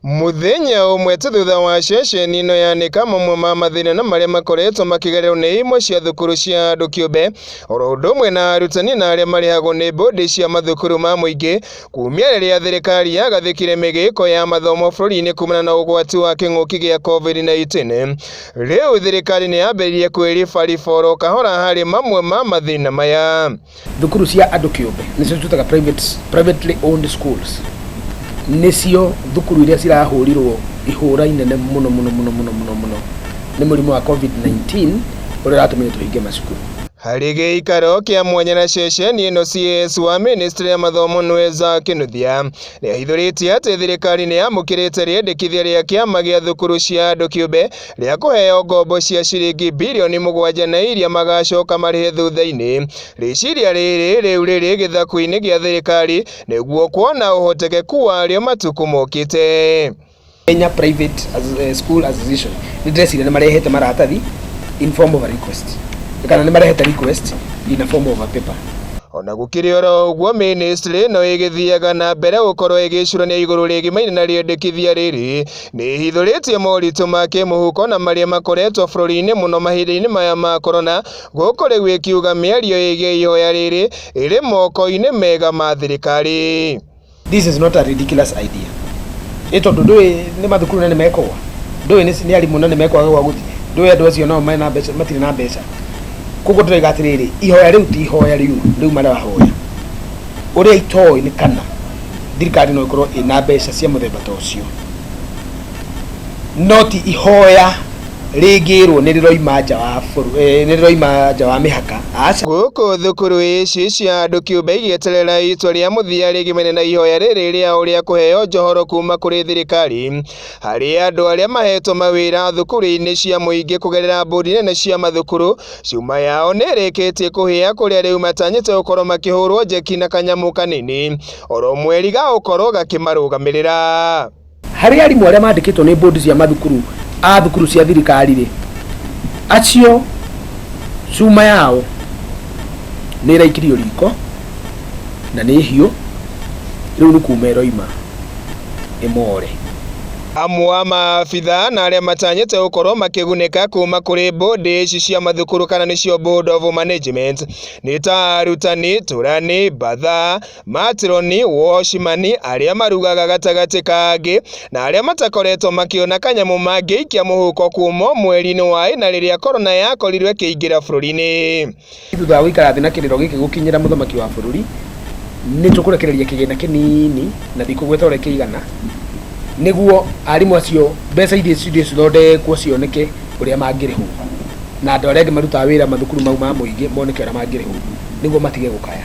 Mũthenya ũmwe tu thutha wa ceceni ĩno yanĩka mamwe ma mathĩna na marĩa makoretwo makĩgererwo nĩ imwe cia thukuru cia andũ kĩũmbe, oro ũndũ ũmwe na arutani na arĩa marĩhagwo nĩ bodi cia mathukuru ma mũingĩ, kumia rĩrĩa thirikari yagathĩkire mĩgĩko ya mathomo bũrũri-inĩ kumana na ũgwati wa kĩng'ũki gĩa COVID-19. Rĩu thirikari nĩ yambĩrĩirie kwĩribaribora oro kahora harĩ mamwe ma mathĩna maya. Thukuru cia andũ kĩũmbe, nĩcio twĩtaga privately owned schools, nĩcio thukuru iria cirahũrirwo ihũra inene mũno mũno mũno mũno mũno mũno nĩ mũrimũ wa COVID-19 ũrĩa ũratũmire tũhinge macukuru. Harĩ gĩikaro kĩa mwanya na ceceni ĩno, CS wa ministry ya mathomo Nweza Kinuthia nĩahithũrĩtie atĩ thirikari nĩ yamũkĩrĩte rĩendekithia rĩa kĩama gĩa thukuru cia andũ kĩũmbe rĩa kũheo ngombo cia ciringi birioni 7 na iria magacoka marĩhe thutha-inĩ. Rĩciria rĩrĩ rĩu rĩrĩ gĩthaku-inĩ gĩa thirikari nĩguo kuona ũhotekeku warĩo matukũ mokĩte. Kenya Private School Association, nĩ ndĩreciria nĩ marehete maratathi in form of a request, kana nĩ marehete request in a form of a paper. Ona gũkĩrĩ oro ũguo, ministry ĩno ĩgĩthiaga na mbere gũkorwo ĩgĩcũrania igũrũ rĩgimaine na rĩendekithia rĩrĩ, nĩ ĩhithũrĩtie moritũ ma kĩmũhuko na marĩa makoretwo bũrũri-inĩ mũno mahinda-inĩ maya ma corona, gũkũ rĩu ĩkiuga mĩario ĩgiĩ ihoya rĩrĩ ĩrĩ moko-inĩ mega ma thirikari. This is not a ridiculous idea, ĩ tondũ ndũĩ nĩ mathukuru na nĩ mekũgwa, ndũĩ nĩ arimũ na nĩ mekwaga gwa gũthiĩ, ndũĩ andũ acio nao mena mbeca matirĩ na mbeca. Koguo ndĩroiga atĩrĩrĩ, ihoya rĩu ti ihoya rĩu rĩu marahoya. Ũrĩa itoĩ nĩ kana thirikari no ĩkorwo ĩna mbeca cia mũthemba ta ũcio, no ti ihoya rĩngĩrwo nĩ rĩroima nja wa bũrũri, nĩ rĩroima nja wa mĩhaka, aca. Gũkũ thukuru ici cia andũ kĩũmbe igĩeterera itua rĩa mũthia rĩgimaine na ihoya rĩrĩ rĩao rĩa kũheo njohoro kuma kũrĩ thirikari, harĩ andũ arĩa mahetwo mawĩra thukuru-inĩ cia mũingĩ kũgerera bodi nene cia mathukuru, cuma yao nĩ ĩrĩkĩtie kũhĩa, kũrĩa rĩu matanyĩte gũkorwo makĩhũrwo njeki na kanyamũ kanini oro mweri gagũkorwo gakĩmarũgamĩrĩra. Harĩ arimũ arĩa mandĩkĩtwo nĩ bodi cia mathukuru a thukuru cia thirikari rĩ, acio cuma yao nĩ ĩraikirio riko na nĩ hiũ, rĩu nĩ kuma ĩroima ĩmore. Amwe a maabitha na arĩa matanyĩte gũkorwo makĩgunĩka kuma kũrĩ bodi ici cia mathukuru, kana nĩcio Board of Management, nĩ ta arutani, tũrani, batha, matroni, wocimani, arĩa marugaga gatagatĩ ka angĩ, na arĩa matakoretwo makĩona kanyamũ mangĩikia mũhuko kuma mweri-inĩ wa ĩna rĩrĩa corona yakorirwo ĩkĩingĩra bũrũri-inĩ. Thutha wa gũikara thĩ na kĩrĩro gĩkĩ gũkinyĩra mũthamaki wa bũrũri, nĩ tũkũrekereria kĩgĩna kĩnini na ndikũgweta ũrĩa kĩigana, nĩguo arimũ acio mbeca iria cithiĩ cithondekwo cioneke ũrĩa mangĩrĩhwo, na andũ arĩa angĩ marutaga wĩra mathukuru mau ma mũingĩ moneke ũrĩa mangĩrĩhwo nĩguo matige gũkaya.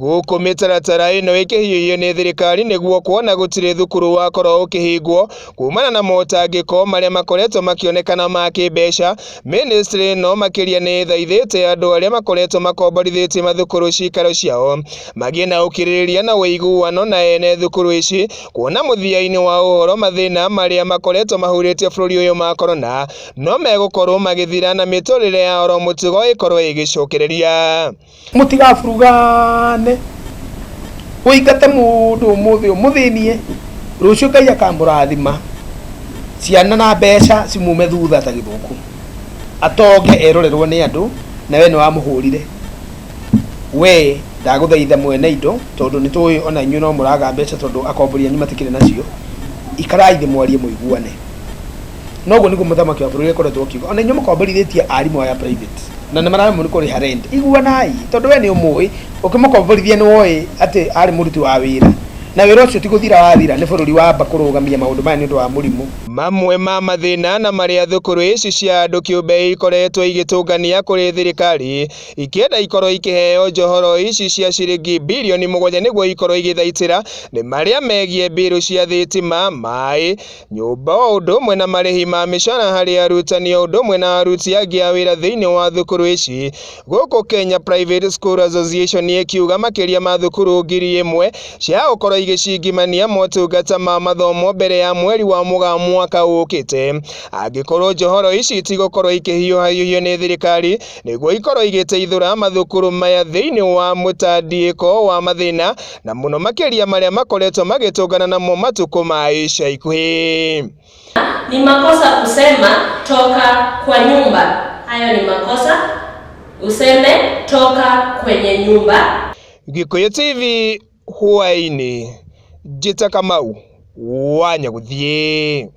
Gũkũ mĩtaratara ĩno ĩkĩhiũhio nĩ thirikari nĩguo kuona gũtirĩ thukuru wakorwo ũkĩhingwo kumana na motangĩko marĩa makoretwo makĩonekana ma kĩmbeca, ministry ĩno makĩria nĩ ĩthaithĩte andũ arĩa makoretwo makomborithĩtie mathukuru cikaro ciao magĩe na ũkirĩrĩria na ũiguano na ene thukuru ici, kuona mũthia-inĩ wa ũhoro mathĩna marĩa makoretwo mahurĩtie bũrũri ũyũ ma corona no megũkorwo magĩthira na mĩtũrĩre ya oro mũtugo ĩkorwo ĩgĩcokereria. Mũtigaburugane, ũingate mũndũ ũmũthĩ ũmũthĩnie, rũciũ Ngai akamũrathima ciana na mbeca cimume thutha ta gĩthũkũ, atonge erorerwo nĩ andũ, na we nĩ wamũhũrire. We ndagũthaitha mwene indo, tondũ nĩ tũĩ ona inyuĩ no mũraga mbeca tondũ akombori anyu matikĩrĩ nacio, ikarai thĩ mwarie mũiguane. Noguo nĩguo mũthamaki wa bũrũri akoretwo akiuga, ona inyuĩ mũkomborithĩtie arimũ aya private na nĩ mararemwo nĩ kũrĩha rent, iguanai, tondũ we nĩ ũmũĩ, ũkĩmũkomborithia nĩ woĩ atĩ arĩ mũruti wa wĩra, na wĩra ũcio ti gũthira wathira, nĩ bũrũri wamba kũrũgamia maũndũ maya nĩ ũndũ wa mũrimũ. Mamwe ma mathĩna na marĩa thukuru ici cia andũ kĩũmbe ikoretwo igĩtũngania kũrĩ thirikari ikĩenda ikorwo ikĩheo njohoro ici cia ciringi birioni 7 nĩguo ikorwo igĩthaitĩra nĩ marĩa megiĩ mbiru cia thitima, maĩ, nyũmba, o ũndũ ũmwe na marĩhi ma mĩcara harĩ arutani, o ũndũ ũmwe na aruti angĩ a wĩra thĩinĩ wa thukuru ici. Gũkũ Kenya Private School Association ĩkiuga makĩria ma thukuru 1,000 cia gũkorwo igĩcingimania motungata ma mathomo mbere ya mweri wa Mũgaa mwaka ũkĩte angĩkorwo njohoro ici itigũkorwo ikĩhiũhahiũhio nĩ thirikari nĩguo ikorwo igĩteithũra mathukuru maya thĩinĩ wa mũtandiĩko wa mathĩna na mũno makĩria marĩa makoretwo magĩtũngana namo matukũ ma ica ikuhĩ. Ni makosa kusema toka kwa nyumba. Hayo ni makosa. Useme toka kwenye nyumba. Gikuyu TV hwaĩ-inĩ, Njĩta Kamau wa Nyagũthiĩ.